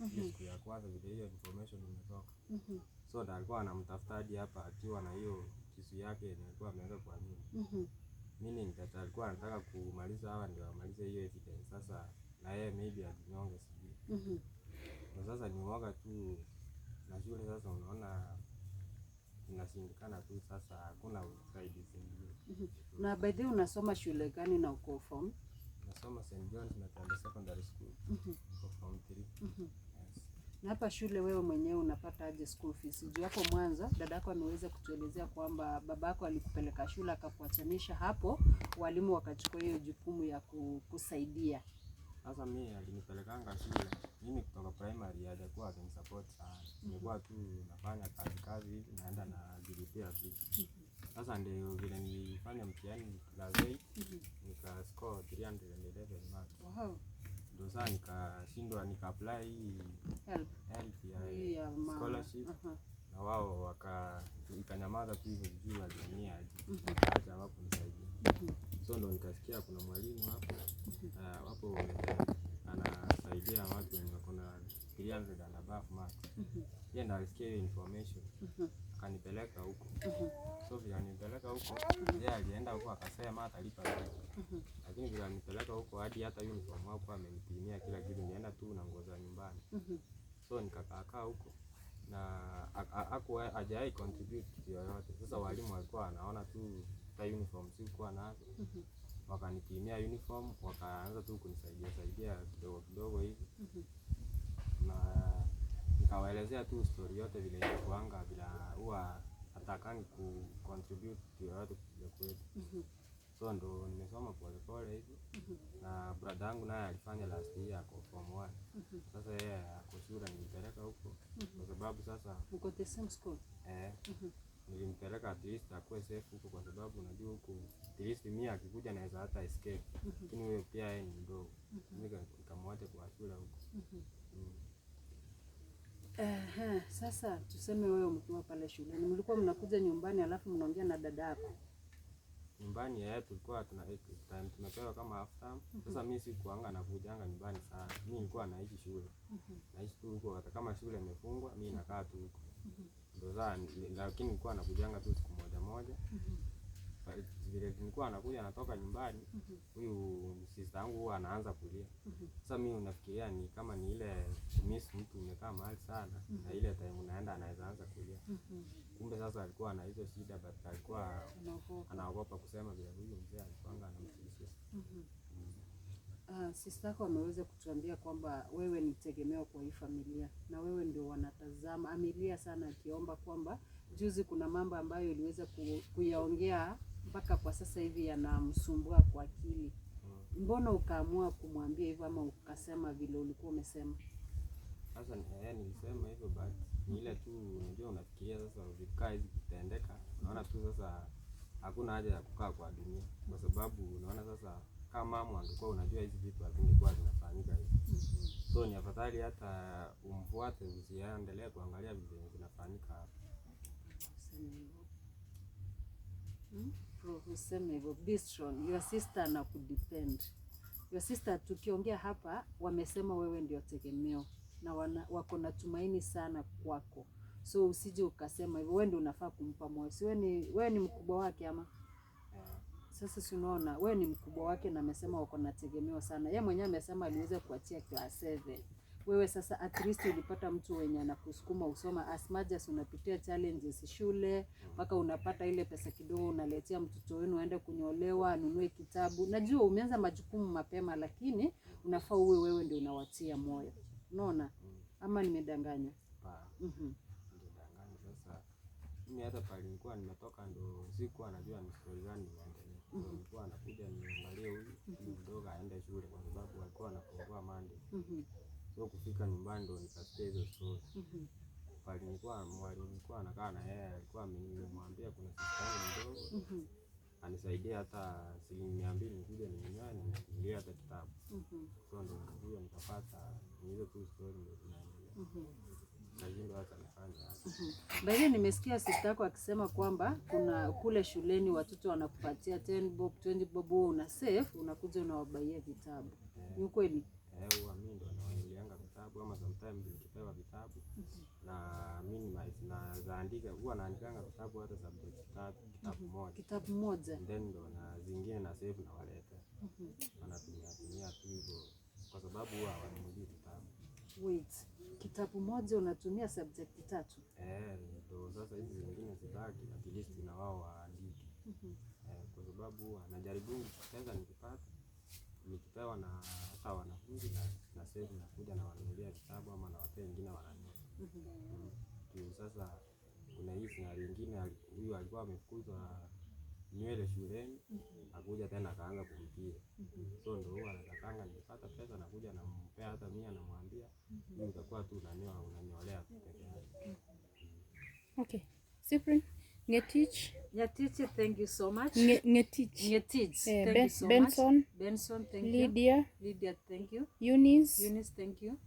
Hiyo siku ya kwanza vile hiyo information imetoka. So ndo alikuwa anamtafuta hadi hapa akiwa na hiyo kisu yake yenye alikuwa ameweka kwa nyumba. Meaning that alikuwa anataka kumaliza hawa ndio amalize hiyo evidence. Sasa na yeye maybe ajinyonge, sijui. Na sasa ni uoga tu na shule sasa unaona inashindikana tu, sasa hakuna usaidizi ingine. Na by the way, unasoma shule gani na uko form? Nasoma St. John's Mathare Secondary School. Niko form 3. Yes. Na hapa shule wewe mwenyewe unapata aje school fees? Juu hapo mwanzo dadako ameweza kutuelezea kwamba babako alikupeleka shule akakuachanisha hapo, walimu wakachukua hiyo jukumu ya kusaidia. Sasa mi alinipelekanga shule, mimi kutoka primary hajakuwa akinisupport sana. Nilikuwa tu nafanya kazi kazi hivi, naenda najilipia fees. Sasa ndio vile nilifanya mtihani class 8, nika score 311 marks. Ndio sasa nikashindwa, nika apply hii HELB. HELB ya Hii ya mama. Scholarship na wao ikanyamaza tu hivyo, sijui waliumia aje, wakaacha hawakunisaidia. So ndo nikasikia kuna mwalimu hapo hapo anasaidia watu wenye wako na 300 and above marks. Yeye ndo alisikia hiyo information, akanipeleka huko. So vile alinipeleka huko, yeye alienda huko akasema atalipa pesa. Lakini vile alinipeleka huko, hadi hata uniform hapo amenipimia kila kitu, nienda tu na nguo za nyumbani. So nikakaakaa huko na hakuwa hajawahi contribute kitu yoyote. Sasa walimu walikuwa wanaona tu hata uniform sikuwa nazo, wakanipimia uniform, wakaanza tu kunisaidia saidia kidogo kidogo hivi, na nikawaelezea tu story yote vile ilikuanga, vile huwa hatakangi ku contribute kitu yoyote kuja kwetu. So ndo nimesoma polepole hivi, na brother yangu naye alifanya last year, ako form 1. Sasa yeye ako shule, nilimpeleka huko kwa sababu sasa Mko the same school? Eh, nilimpeleka at least akuwe safe huko, kwa sababu unajua huku at least mimi akikuja naweza hata escape, lakini huyo pia yeye ni mdogo. Mimi nikamwacha kwa shule huko. Ehe, sasa tuseme wewe mkiwa pale shuleni mlikuwa mnakuja nyumbani alafu mnaongea na dada yako? Nyumbani yeye tulikuwa tuna time tumepewa kama half term. Sasa mimi sikuanga nakujanga nyumbani sana. Mimi nilikuwa naishi shule. Naishi tu huko, hata kama shule imefungwa mimi nakaa tu huko. Ndio sasa lakini nilikuwa nakujanga tu siku moja moja. Vile nilikuwa nakuja natoka nyumbani, huyu sister yangu huwa anaanza kulia. Sasa mimi unafikiria ni kama ni ile miss mtu umekaa mahali sana, na ile time unaenda anaweza anza kulia. Kumbe sasa alikuwa na hizo shida, but alikuwa Anaogopa. Anaogopa kusema vile huyu mzee alikuwa anamtishia. Sister yako ameweza kutuambia kwamba wewe ni tegemeo kwa hii familia na wewe ndio wanatazama. Amelia sana akiomba kwamba juzi kuna mambo ambayo iliweza kuyaongea mpaka kwa sasa hivi yanamsumbua kwa akili. Mbona ukaamua kumwambia hivyo ama ukasema vile ulikuwa umesema? Sasa nilisema hivyo, but ni ile tu unajua unafikiria sasa vikaa hizi kitendeka, unaona tu sasa hakuna haja ya kukaa kwa dunia, kwa sababu unaona sasa kama mama angekuwa unajua hizi vitu hazingekuwa zinafanyika hivi. So ni afadhali hata umfuate, usiendelee kuangalia vitu zenye zinafanyika hapa. Useme hivyo. Bro, useme hivyo. Be strong. Your sister anakudepend. Your sister, tukiongea hapa, wamesema wewe ndio tegemeo na wako na tumaini sana kwako. So usije ukasema hivyo, wewe ndio unafaa kumpa moyo. Si wewe ni mkubwa wake ama? Eh. Sasa si unaona wewe ni mkubwa wake na amesema wako na tegemeo sana. Yeye mwenyewe amesema aliweza kuachia class 7. Wewe sasa at least ulipata mtu wenye anakusukuma usoma, as much as unapitia challenges shule, mpaka unapata ile pesa kidogo unaletea mtoto wenu aende kunyolewa, anunue kitabu. Najua umeanza majukumu mapema, lakini unafaa uwe wewe ndio unawatia moyo. Unaona? Ama nimedanganya? Pa, ndio danganya sasa. Mimi hata pale nilikuwa nimetoka ndo sikuwa najua ni story gani inaendelea. Ndio nilikuwa nakuja niangalie huyu huyu mdogo aende shule kwa sababu walikuwa wanafungua Monday. So kufika nyumbani ndo nikasikia hizo story. Pale nilikuwa mwalimu nilikuwa nakaa na yeye alikuwa amemwambia kuna sister yangu mdogo anisaidie hata shilingi 200 nikuje ninunue ninunulie hata kitabu. So ndo nikakuja nikapata ni hizo tu story ndo zinaendelea. Nashindwa hata nifanye aje. By the way, nimesikia sister yako akisema kwamba kuna kule shuleni watoto wanakupatia 10 bob, 20 bob, wewe una save, unakuja unawabaia vitabu. Eh. Ni ukweli? Eh, huwa mimi ndo nawanunulianga vitabu ama sometimes Sometimes nikipewa vitabu na minimize na zaandika, huwa naandikanga vitabu hata subject tatu kitabu moja, Kitabu moja. and then ndo na zingine na save na waleta, wanatumia tumia tu hivyo, kwa sababu huwa hawanunulii vitabu. Wait, kitabu moja unatumia subject tatu? Eh, ndo sasa hizi zingine zibaki at least na wao waandike. Eh, kwa sababu huwa najaribu pesa nikipata, nikipewa na hata wanafunzi na save, nakuja na wanunulia vitabu ama nawapea wengine wananunua. Juu sasa kuna hii scenario ingine, huyu alikuwa amefukuzwa nywele shuleni, akuja tena akaanza kumpiga. So ndo huwa anatakanga nikipata pesa nakuja nampea hata 100, namwambia huyu utakuwa tu unanyoa, unanyolea tu peke yake. Okay. Cyprian, Ngetich, Nyatichi, thank you so much. Ngetich, Ngetich, Eh, thank you so Benson, much. Benson, thank you. Lydia, Lydia, thank you. Eunice, Eunice, thank you.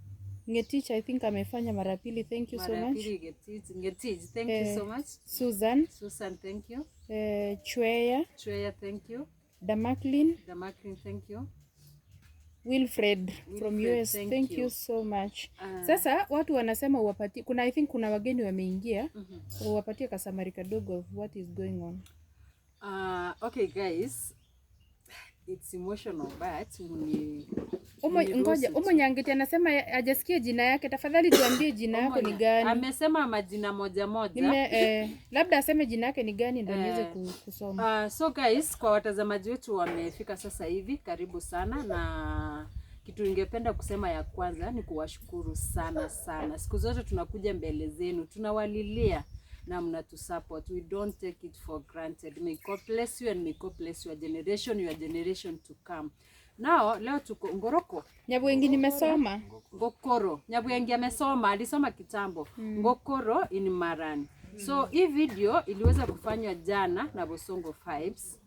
Ngetich I think amefanya mara pili. Thank you so Mara ya much. pili Ngetich, Ngetich, thank you Eh, so much. Susan, Susan, thank you. Chweya, Chweya, thank you. Damaklin, Damaklin, thank you. Wilfred from Wilfred, US. thank Thank you. you so much. Ah. Sasa watu wanasema uwapatie, kuna I think kuna wageni wameingia, uwapatie kasamari kadogo of what is going on. Okay guys, it's emotional but Umo, mniruhusu ngoja tu. Umo Nyangiti anasema hajasikia jina yake. Tafadhali tuambie jina yako ni Omonya. gani? Amesema majina moja moja. Labda aseme jina yake ni gani ndio niweze kusoma. So guys, kwa watazamaji wetu wamefika sasa hivi, karibu sana, na kitu ningependa kusema ya kwanza ni kuwashukuru sana sana. Siku zote tunakuja mbele zenu, tunawalilia na mnatusupport. We don't take it for granted. May God bless you and may God bless your generation, your generation to come. Now, leo tuko Ngoroko. Nyabwengi nimesoma. Ngokoro. Nyabwengi amesoma, alisoma kitambo. Ngokoro in Maran. So hii video iliweza kufanywa jana na Bosongo Vibes.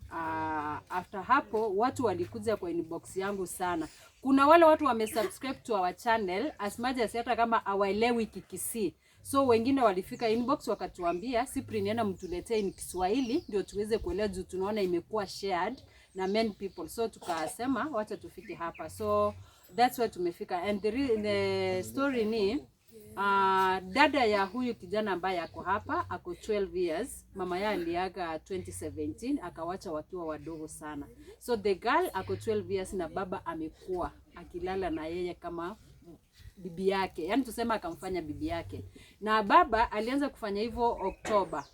After hapo watu walikuja kwa inbox yangu sana. Kuna wale watu wamesubscribe to our channel as much as hata kama hawaelewi Kikisii. So wengine walifika inbox wakatuambia, Cyprian, enda mtuletee in Kiswahili ndio tuweze kuelewa juu tunaona imekuwa shared na many people. So tukasema wacha tufike hapa. So that's why tumefika and the story ni dada ya huyu kijana ambaye ako hapa ako 12 years. Mama yake aliaga 2017 akawacha wakiwa wadogo sana. So the girl ako 12 years na baba amekuwa akilala na yeye kama bibi yake, yaani tuseme akamfanya bibi yake, na baba alianza kufanya hivyo Oktoba.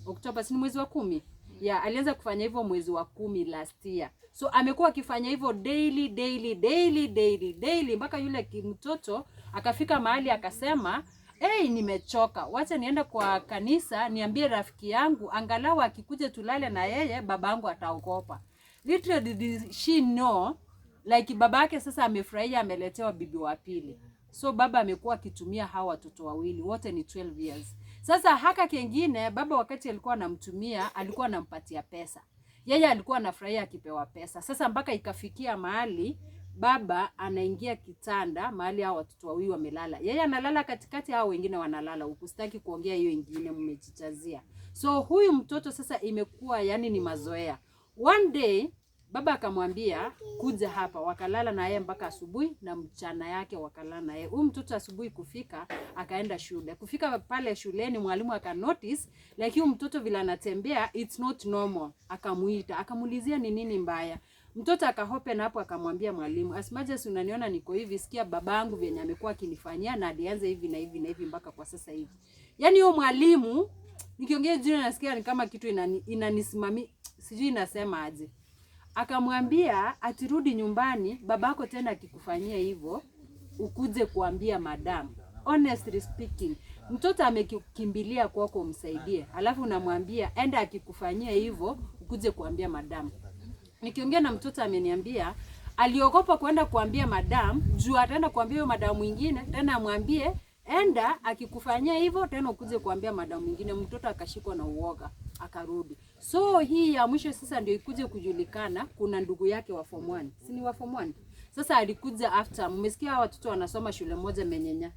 Oktoba si ni mwezi wa 10? Yeah, alianza kufanya hivyo mwezi wa 10 last year. So amekuwa akifanya hivyo daily daily daily daily daily mpaka yule mtoto akafika mahali akasema, hey, nimechoka, wacha niende kwa kanisa niambie rafiki yangu angalau akikuja tulale na yeye, babangu ataogopa. Literally did she know like babake sasa amefurahia, ameletewa bibi wa pili. So baba amekuwa akitumia hawa watoto wawili wote ni 12 years. Sasa haka kengine baba wakati alikuwa anamtumia alikuwa anampatia pesa, yeye alikuwa anafurahia akipewa pesa. Sasa mpaka ikafikia mahali baba anaingia kitanda mahali hao watoto wawili wamelala, yeye analala katikati, hao wengine wanalala huku. Sitaki kuongea hiyo ingine, mmejichazia. So huyu mtoto sasa imekuwa yani ni mazoea. One day baba akamwambia kuja hapa, wakalala na yeye mpaka asubuhi na mchana yake wakalala na yeye. Huyu mtoto asubuhi kufika akaenda shule. Kufika pale shuleni mwalimu aka notice like huyu mtoto vile anatembea it's not normal. Akamuita, akamuulizia ni nini mbaya. Mtoto akaopen hapo akamwambia mwalimu, as much as unaniona niko hivi, sikia babangu vyenye amekuwa akinifanyia na alianza hivi na hivi na hivi mpaka kwa sasa hivi. Yaani huyo mwalimu nikiongea jina nasikia ni kama kitu inanisimamia, sijui inasema aje. Akamwambia atirudi nyumbani, babako tena akikufanyia hivyo ukuje kuambia madam. Honestly speaking, mtoto amekimbilia kwako umsaidie, alafu unamwambia enda akikufanyia hivyo ukuje kuambia madam. Nikiongea na mtoto ameniambia aliogopa kwenda kuambia madam juu ataenda kuambia huyo madam mwingine tena amwambie enda akikufanyia hivyo tena ukuje kuambia madam mwingine. Mtoto akashikwa na uoga akarudi. So hii ya mwisho sasa ndio ikuje kujulikana, kuna ndugu yake wa form 1. Si ni wa form 1? Sasa alikuja after, mmesikia hawa watoto wanasoma shule moja Menyenya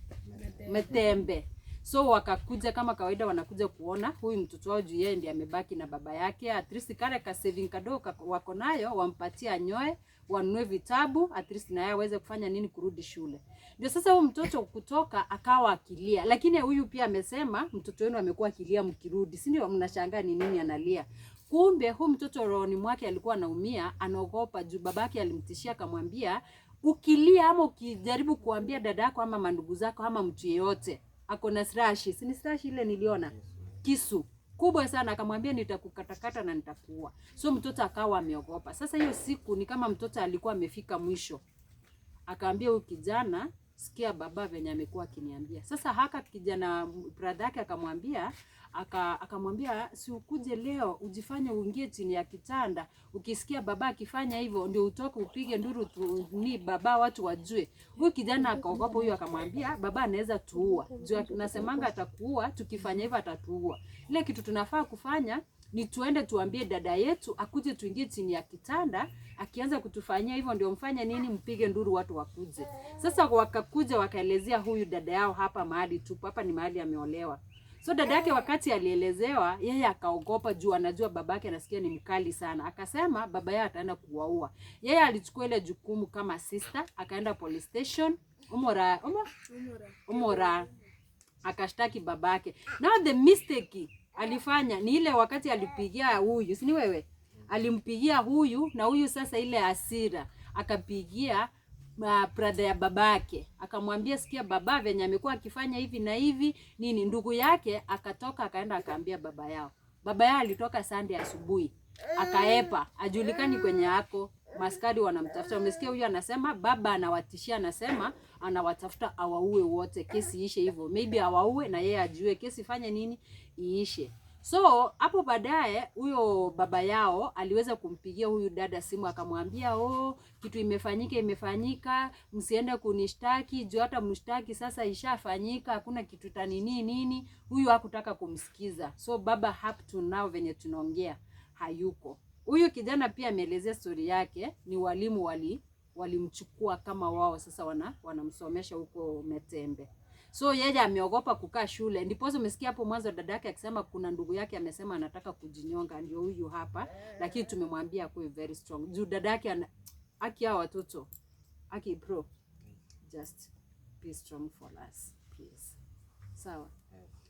Metembe. So wakakuja kama kawaida, wanakuja kuona huyu mtoto wao juu yeye ndiye amebaki na baba yake, at least kale ka saving kadogo wako nayo wampatie anyoe, Wanunue vitabu at least na yeye aweze kufanya nini, kurudi shule. Ndio sasa huyu mtoto kutoka akawa akilia, lakini huyu pia amesema mtoto wenu amekuwa akilia mkirudi, si ndio? Mnashangaa ni nini analia. Kumbe huyu mtoto rohoni mwake alikuwa anaumia, anaogopa juu babake alimtishia akamwambia, ukilia ama ukijaribu kuambia dada yako ama mandugu zako ama mtu yeyote, ako na slash, si ni slash ile niliona, kisu kubwa sana, akamwambia nitakukatakata na nitakuua. So mtoto akawa ameogopa. Sasa hiyo siku ni kama mtoto alikuwa amefika mwisho, akaambia huyu kijana, sikia baba venye amekuwa akiniambia. Sasa haka kijana brother yake akamwambia, akamwambia si ukuje leo ujifanye uingie chini ya kitanda, ukisikia baba akifanya hivyo ndio utoke upige nduru tu, ni baba watu wajue. Huyu kijana akaogopa, huyu akamwambia baba anaweza tuua, juu nasemanga atakuua, tukifanya hivyo atatuua. Ile kitu tunafaa kufanya ni tuende tuambie dada yetu akuje tuingie chini ya kitanda, akianza kutufanyia hivyo ndio mfanye nini, mpige nduru watu wakuje. Sasa wakakuja wakaelezea huyu dada yao hapa mahali tupo, hapa ni mahali ameolewa. So dada yake wakati alielezewa, yeye akaogopa juu anajua babake anasikia ni mkali sana. Akasema baba yake ataenda kuwaua. Yeye alichukua ile jukumu kama sister, akaenda police station Umora akashtaki babake. Now the mistake alifanya ni ile wakati alipigia huyu, si ni wewe? Alimpigia huyu na huyu sasa ile hasira akapigia brother ya babake akamwambia, sikia baba venye amekuwa akifanya hivi na hivi nini. Ndugu yake akatoka akaenda akaambia baba yao. Baba yao alitoka Sunday asubuhi akaepa, ajulikani kwenye ako, maskari wanamtafuta. Umesikia huyu anasema baba anawatishia, anasema anawatafuta awaue wote, kesi iishe hivyo, maybe awaue na yeye ajue kesi fanye nini iishe. So hapo baadaye huyo baba yao aliweza kumpigia huyu dada simu akamwambia, oh, kitu imefanyika imefanyika, msiende kunishtaki juu hata mshtaki sasa ishafanyika, hakuna kitu tanini nini. Huyu hakutaka kumsikiza. So baba up to now venye tunaongea hayuko. Huyu kijana pia ameelezea story yake, ni walimu walimchukua kama wao sasa wanamsomesha huko Metembe. So yeye ameogopa kukaa shule. Ndiposa umesikia hapo mwanzo dada yake akisema kuna ndugu yake amesema anataka kujinyonga, ndio huyu hapa, lakini tumemwambia akuwe very strong. Juu dada yake ana aki hao watoto. Aki bro, just be strong for us please. Sawa.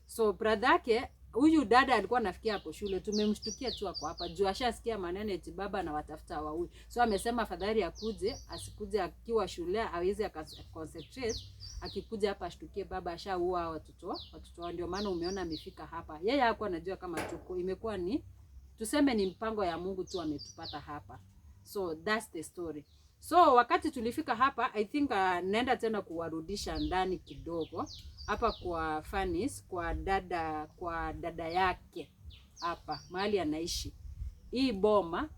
So brother yake huyu dada alikuwa anafikia hapo shule, tumemshtukia tu ako hapa juu ashasikia maneno eti baba anawatafuta waui. So amesema afadhali akuje, asikuje akiwa shule aweze akaconcentrate, akikuja hapa ashtukie baba ashaua watoto wao. Ndio maana umeona amefika hapa. Yeye hakuwa anajua kama tuko, imekuwa ni tuseme ni mpango ya Mungu tu ametupata hapa. So that's the story. So wakati tulifika hapa, I think naenda tena kuwarudisha ndani kidogo hapa kwa Fanis, kwa dada yake hapa mahali anaishi. Hii boma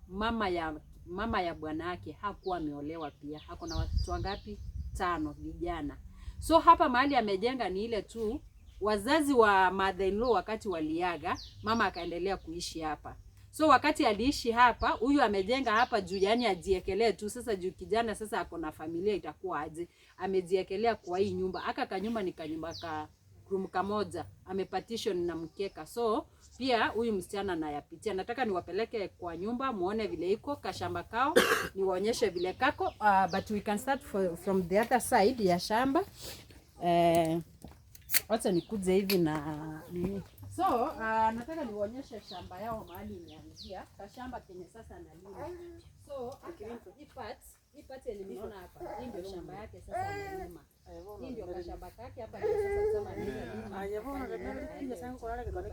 mama ya bwana yake hakuwa ameolewa pia. Ako na watoto wangapi? Tano vijana. So hapa mahali amejenga ni ile tu wazazi wa mother in law wakati waliaga, mama akaendelea kuishi hapa. So wakati aliishi hapa, huyu amejenga hapa juu, yani ajiekelee tu sasa, juu kijana sasa ako na familia, itakuwa aje? Amejiekelea kwa hii nyumba. Aka kanyumba ni kanyumba ka room kamoja, amepartition na mkeka. So pia huyu msichana anayapitia. Nataka niwapeleke kwa nyumba muone vile iko kashamba kao, niwaonyeshe vile kako. But we can start from the other side ya shamba. Wacha nikuje hivi na nini. So nataka niwaonyeshe shamba yao mahali imeanzia, kashamba kenye sasa analima. So hapa hii part yenye mnaona hapa, hii ndio shamba yake sasa analima. Hii ndio kashamba kake hapa ndio sasa kusema anaweza lima.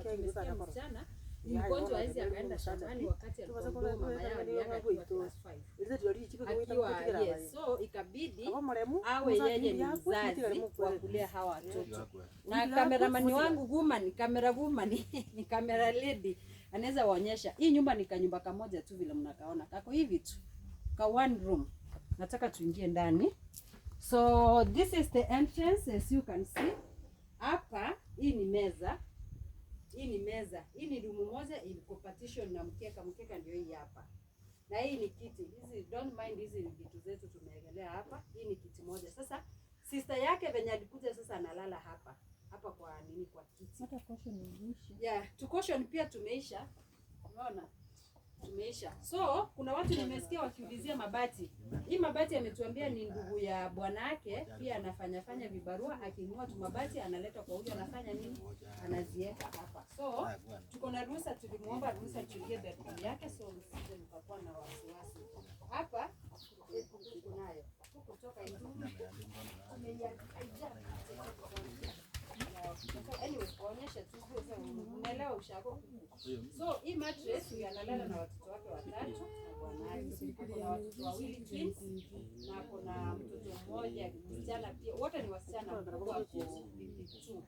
Tumesikia msichana ni mgonjwa, hawezi akaenda shambani wakati alikuwa mdogo, mama yao aliaga akiwa class 5. Akiwa yes, so ikabidi awe yeye ni mzazi wa kulea hawa watoto. Na kameramani wangu Guma ni camera woman ni camera lady, anaweza waonyesha hii nyumba ni kanyumba kamoja tu vile mnakaona kako hivi tu ka one room. Nataka tuingie ndani. So this is the entrance as you can see. Hapa hii ni meza, hii ni meza, hii ni room moja iko partition na mkeka. Mkeka ndio hii hapa, na hii ni kiti. Hizi don't mind, hizi ni vitu zetu tumeegelea hapa. Hii ni kiti moja. Sasa sister yake venye alikuja sasa analala hapa hapa kwa nini, kwa kiti. Hata caution imeisha. Yeah, tu caution pia tumeisha. Unaona? Tumeisha. So kuna watu nimesikia wakiulizia mabati. Hii mabati ametuambia ni ndugu ya bwanake, pia anafanya fanya vibarua, akinunua tu mabati analeta kwa huyu, anafanya nini? Anaziweka hapa. So tuko na ruhusa, tulimuomba ruhusa tuingie bedroom yake, so msije mkakuwa na wasiwasi. Hapa kunayo kutoka hivi. Anyway, waonyeshe tu, unaelewa ushago. So hii mattress huyu analala na watoto wake watatu na bwanake. Kuna watoto wawili twins na kuna mtoto mmoja msichana pia, wote ni wasichana, mkubwa ako PP2.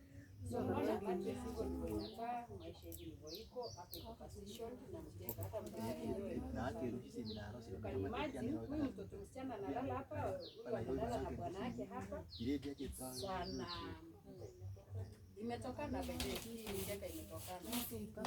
So unaona mattress hivyo ndivyo inakaa, maisha hivi ndivyo iko hapa, iko partition na mkeka, hata mkeka yenyewe. You can imagine huyu mtoto msichana analala hapa, huyu analala na bwanake hapa sana. Imetokana, by the way, hii mkeka imetokana.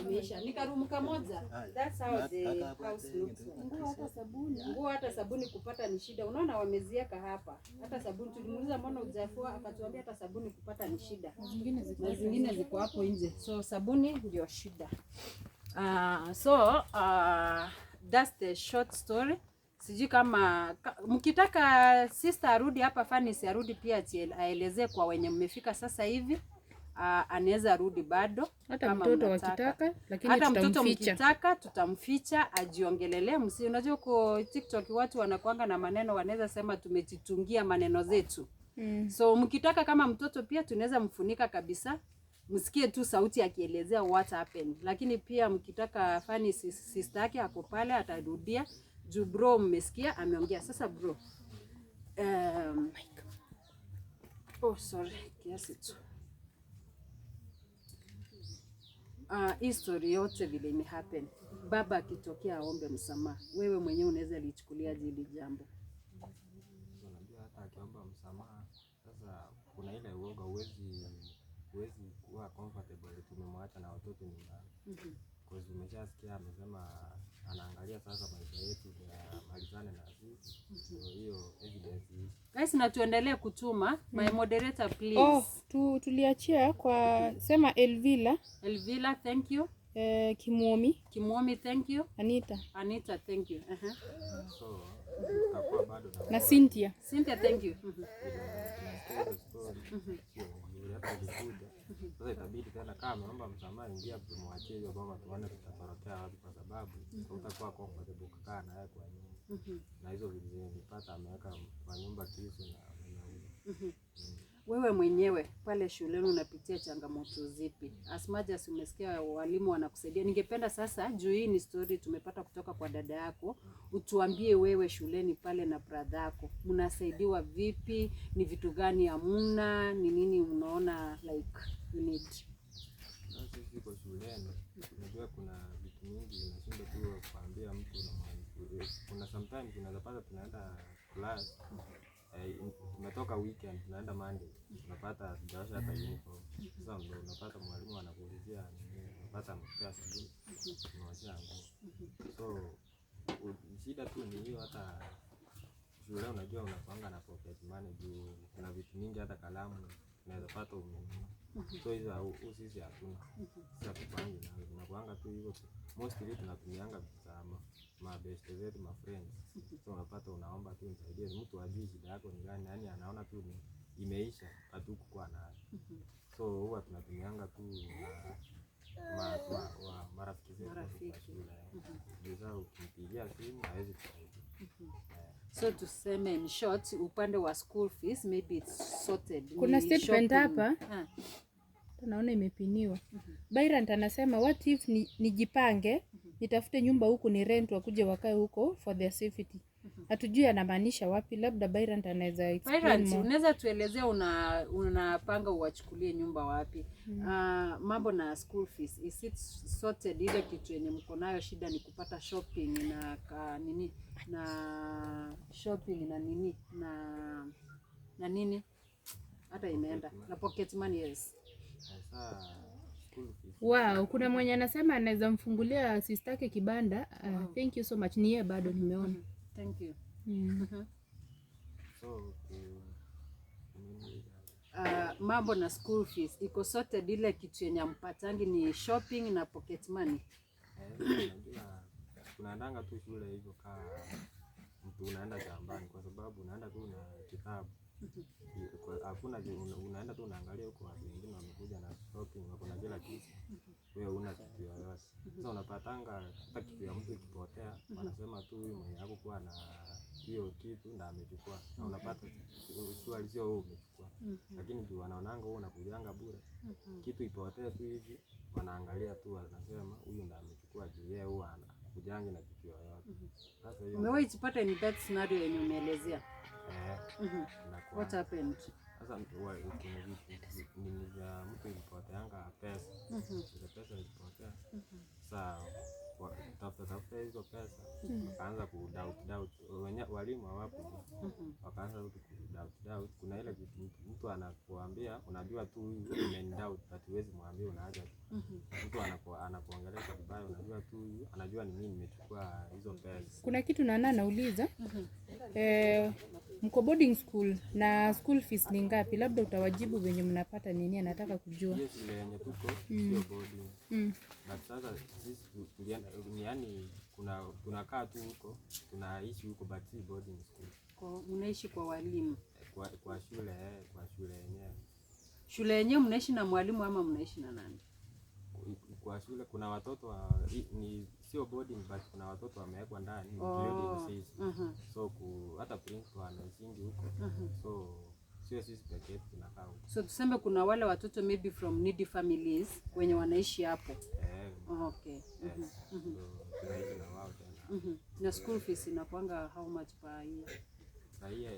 Imeisha. Ni karoom kamoja. That's how the house looks like. Nguo hata sabuni. Nguo hata sabuni kupata ni shida. Unaona wamezieka hapa. Hata sabuni tulimuuliza mbona hujafua, akatuambia hata sabuni kupata ni shida. Zingine ziko Na zingine ziko hapo nje. So sabuni ndio shida. So that's the short story. Sijui kama mkitaka sister arudi hapa, Fanis arudi pia aelezee kwa wenye mmefika sasa hivi. Anaweza rudi bado Hata kama mtoto mnataka. wakitaka, lakini Hata mtoto tutamficha. mkitaka tutamficha ajiongelelee. Msi, unajua uko TikTok watu wanakuanga na maneno, wanaweza sema tumejitungia maneno zetu. So mkitaka kama mtoto pia tunaweza mfunika kabisa, msikie tu sauti akielezea what happened. Lakini pia mkitaka Fani, sister yake ako pale atarudia juu bro mmesikia ameongea. Sasa bro, oh sorry, kiasi tu. Hii story yote vile imehappen, baba akitokea aombe msamaha, wewe mwenyewe unaweza lichukuliaje hili jambo? Unajua hata akiomba msamaha, sasa kuna ile uoga, huwezi kuwa comfortable tumemwacha na watoto nyumbani. Cause umeshasikia amesema anaangalia sasa maisha yetu amalizane na sisi. So hiyo evidence ishi. Guys, na tuendelee kutuma. My moderator, please. Oh, tuliachia kwa sema Elvila, Elvila, thank you. Kimuomi, Kimwomi, thank you. Anita Anita, thank you. So tutakuwa bado na na Cynthia. Cynthia, thank you. Tunasikia hizo story sio nzuri, hata ikikuja sasa itabidi tena kama ameomba msamaha, ingia tumwachie hiyo baba, tuone tutatorokea wapi, kwa sababu hautakuwa comfortable kukaa naye kwa nyumba na hizo vitu zenye nilipata ameweka kwa nyumba, kisu na amenyauza. Wewe mwenyewe pale shuleni unapitia changamoto zipi? As much as umesikia walimu wanakusaidia, ningependa sasa, juu hii ni story tumepata kutoka kwa dada yako, utuambie wewe shuleni pale na brother yako mnasaidiwa vipi? Ni vitu gani hamuna? Ni nini unaona like you need? Sasa sisi kwa shuleni, unajua kuna vitu mingi unashinda tu kuambia mtu kuna sometimes unaweza pata tunaenda class, tumetoka weekend tunaenda Monday, unapata hatujaosha hata uniform. Sasa ndio unapata mwalimu anakuulizia nini, unapata amekupea sabuni unaoshea nguo. So shida tu ni hiyo. Hata shule unajua unakuanga na pocket money juu kuna vitu mingi, hata kalamu unaweza pata umenunua. So hizo sisi hatuna. Sisi hatupangi nazo, tunakuanga tu hivyo tu. Mostly tunatumianga za mabeste zetu, ma friends. So unapata unaomba tu nisaidie, mtu ajui shida yako ni gani, yani anaona tu ni imeisha, hatukukuwa nayo. So huwa tunatumianga tu marafiki zetu kwa Marafiki. shule. Juu sasa ukimpigia simu hawezi kusaidia. So tuseme in short, upande wa school fees maybe it's sorted. Kuna Ni statement shopping. hapa. Ah. Naona imepiniwa. Byrant anasema what if nijipange nitafute nyumba huku ni rent, wakuje wakae huko for their safety. Hatujui anamaanisha wapi, labda Byrant anaweza explain Parents, more. unaweza tuelezea unapanga uwachukulie nyumba wapi? Mambo na school fees, is it sorted? Ile kitu yenye mko nayo shida ni kupata shopping na nini na shopping na nini na nini hata imeenda na pocket money, yes. Sasa school fees. Wow, kuna mwenye anasema anaweza mfungulia sistake kibanda. Thank you so much. Ni yeye bado nimeona. Thank you. So umeniuliza. Mambo na school fees iko sorted, ile kitu yenye ampatangi ni shopping na pocket money. Unajua Tunaendanga tu shule hivyo kaa mtu unaenda shambani, kwa sababu unaenda tu na kitabu. Hakuna unaenda tu unaangalia huko watu wengine wamekuja na shopping, wako na kila kitu, wewe huna kitu yoyote. Sasa unapatanga hata kitu ya mtu ikipotea, wanasema tu huyu mwenye hakukuwa na hiyo kitu na amechukua, na unapata swali sio wewe umechukua, lakini juu wanaonanga wewe unakujanga bure, kitu ipotee tu hivi, wanaangalia tu wanasema huyu ndo amechukua juu yeye huwa anakujangi na kitu yoyote. Sasa hiyo Umewahi jipata in that scenario yenye umeelezea? Eh, inakuwa What happened? Sasa kuna vitu nini vya mtu ilipoteanga pesa, hizo pesa ilipotea. Sasa tafuta tafuta hizo pesa, wakaanza ku doubt doubt wenye walimu hawapo, wakaanza ku doubt doubt. Kuna ile kitu mtu anakuambia, unajua tu huyu umeni doubt, but huwezi mwambia, unaacha tu. Mtu anakuongelesha vibaya, unajua tu huyu anajua ni mimi nimechukua hizo pesa. Kuna kitu nana nauliza, mko boarding school na school fees ni ngapi? Labda utawajibu venye mnapata nini, anataka kujua. Hiyo shule yenye tuko sio boarding. But sasa sisi tulienda ni yani kuna tunakaa tu huko, tunaishi huko but si boarding school. Kwa, mnaishi kwa walimu? Kwa shule, eh, kwa shule yenyewe. Shule yenyewe mnaishi na mwalimu ama mnaishi na nani? Kwa shule kuna watoto ni sio boarding but kuna watoto wamewekwa ndani including sisi. So hata principal anaishingi huko. So sio sisi pekee yetu tunakaa huko. So tuseme kuna wale watoto maybe from needy families wenye wanaishi hapo. Eh, yes. So tunaishi na wao tena. Na school fees inakuanga how much per year? Na hiyo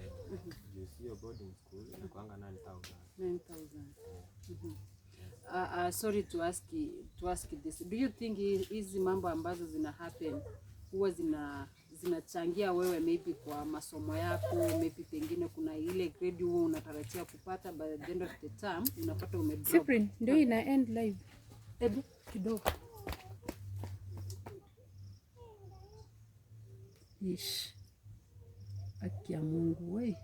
juu sio boarding school inakuanga 9000. 9000. Sorry to ask this. Do you think hizi mambo ambazo zina happen huwa zinachangia wewe maybe kwa masomo yako, maybe pengine kuna ile grade huwa unatarajia kupata, by the end of the term unapata umedrop? Cyprian, ndio ina end live. Hebu kidogo. Ish. Haki ya Mungu we.